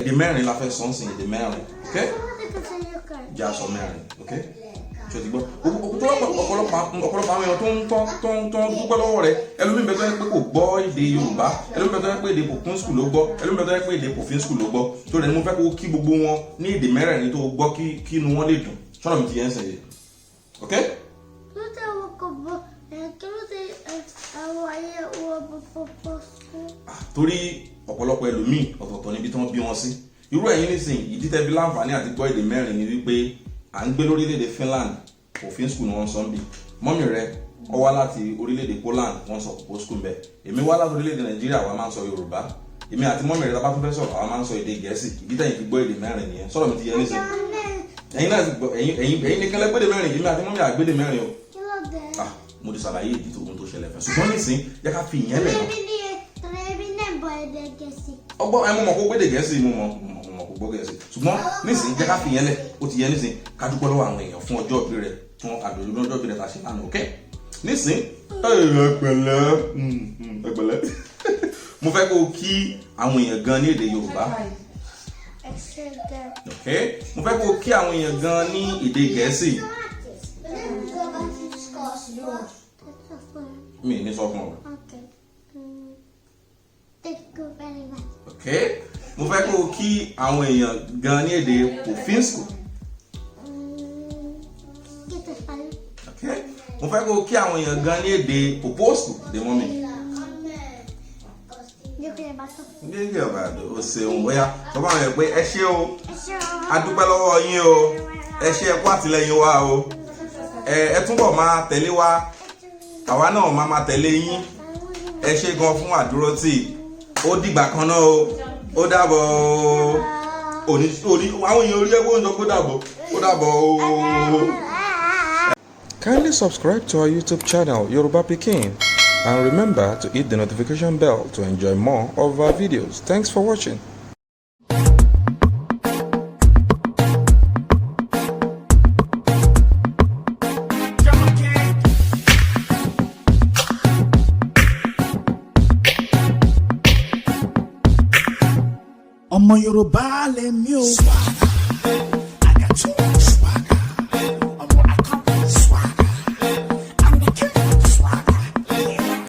Èdè mẹ́rin la fẹ́ sọ ń sìn, èdè mẹ́rin, ok? Jẹ́ aṣọ mẹ́rin, ok? Ṣé o ti gbọ́? Tó ọ̀pọ̀lọpọ̀ àwọn èèyàn tó ń tọ́ tó ń tọ́ dúpẹ́ lọ́wọ́ rẹ. Ẹlòmíì bẹ tó yẹ pé kò gbọ́ èdè Yorùbá, ẹlòmíì bẹ tó yẹ pé èdè Pòkúnskù ló gbọ́, ẹlòmíì bẹ tó yẹ pé èdè Pòfínskù ló gbọ́. Tó rẹ̀ ni mo fẹ́ kó kí gbogbo wọn ní èdè mẹ́rẹ̀ẹ̀rin tó gbọ́, kí inú wọn lè dùn. Ṣọ́nà mi ti yẹn ń sìn yìí, ok? Kí ló dé àwọn kò bọ́ kí ló dé àwọn ayé wọ bọ́ school? Ah, torí ọ̀pọ̀lọpọ̀ ẹlòmíì, ọ̀tọ̀ọ̀tọ̀ níbi tí wọ́n bí wọn sí. Irú ẹ̀yin nísìnyí, ìdí tẹ́ fi láǹfààní àti gbọ́ èdè mẹ́rin ni wípé à ń gbé lórílẹ̀‐èdè Finland, òfin school ni wọ́n ń sọ ń bì. Mummy rẹ ó wá láti orílẹ̀-èdè Poland, wọ́n sọ Pòpó school mbẹ̀. Èmi wá láti orílẹ̀-èdè Nàìjíríà, wa máa ń sọ Yorùbá. Èmi àti mummy rẹ, tá bá tún fẹ́ sọ̀rọ̀, àwa máa ń sọ èdè Gẹ̀ẹ́sì. Ìdí tẹ̀yin fi gbọ́ èdè mẹ́rin nìyẹn. Sọ̀rọ̀ mi ti yẹ nísìnyí? Ẹ̀yin náà sì gbọ́, ẹ̀yin nìkan lẹ gbédè mẹ́rin. Èmi àti mummy àgbédè mẹ́rin o. Kí ló dé? Ah, mo ti ṣàlàyé ìdí tó ohun tó ṣẹlẹ̀ fẹ́, ṣùgbọ́n nísìnyí, jẹ́ ká fi ìyẹn lẹ̀ náà. Èmi náà bọ̀ èdè Gẹ̀ẹ́sì. Ọgbọ́n ẹ, mo mọ̀ kó gbédè Gẹ̀ẹ́sì, mo mọ̀ kó gbọ́ Gẹ̀ẹ́sì, ṣùgbọ́n nísìnyí, jẹ́ ká fi yẹn lẹ̀. Ó ti yẹ nísìnyí, ká dúpẹ́ lọ́wọ́ àwọn èèyàn fún ọjọ́ ìbí rẹ̀, fún àjọ̀dún ọjọ́ ìbí rẹ̀ tá a ṣe lánàá, ok? Nísìnyí, ẹ pẹ̀lẹ́, ẹ pẹ̀lẹ́. Mo fẹ́ kó o kí àwọn èèyàn gan ní èdè Yorùbá. Ẹ ṣé gan. Ok, mo fẹ́ kó o kí àwọn èèyàn gan ní èdè Gẹ̀ẹ́sì. Mi ní sọ fún ọ. Okay. Thank you very much. Ok, mo fẹ́ kó o kí àwọn èèyàn gan ní èdè Pòfínsku. Kiitos paljon. Ok, mo fẹ́ kó o kí àwọn èèyàn gan ní èdè Pòpósku dé mummy. Dziękuję bardzo. Nígbà ọ̀bàdàn, o ṣeun. Bóyá sọ fún àwọn èèyàn pé ẹ ṣé o, Ẹ ṣé o. a dúpẹ́ lọ́wọ́ yín o, ẹ ṣé, ẹ kú àtìlẹ́yìn wa o, ẹ túbọ̀ máa tẹ̀lé wa, àwa náà máa máa tẹ̀lé yín. Ẹ ṣé gan fún àdúrótì. Ó dìgbà kan náà o, ó dàbọ̀ o. Òní òní, àwọn èèyàn orí ẹgbẹ́ oúnjẹ, kó dàbọ̀, ó dàbọ̀ o. Kindly subscribe to our YouTube channel, Yoruba Pikin, and remember to hit the notification bell to enjoy more of our videos. Thanks for watching. Ọmọ Yorùbá lèmi o.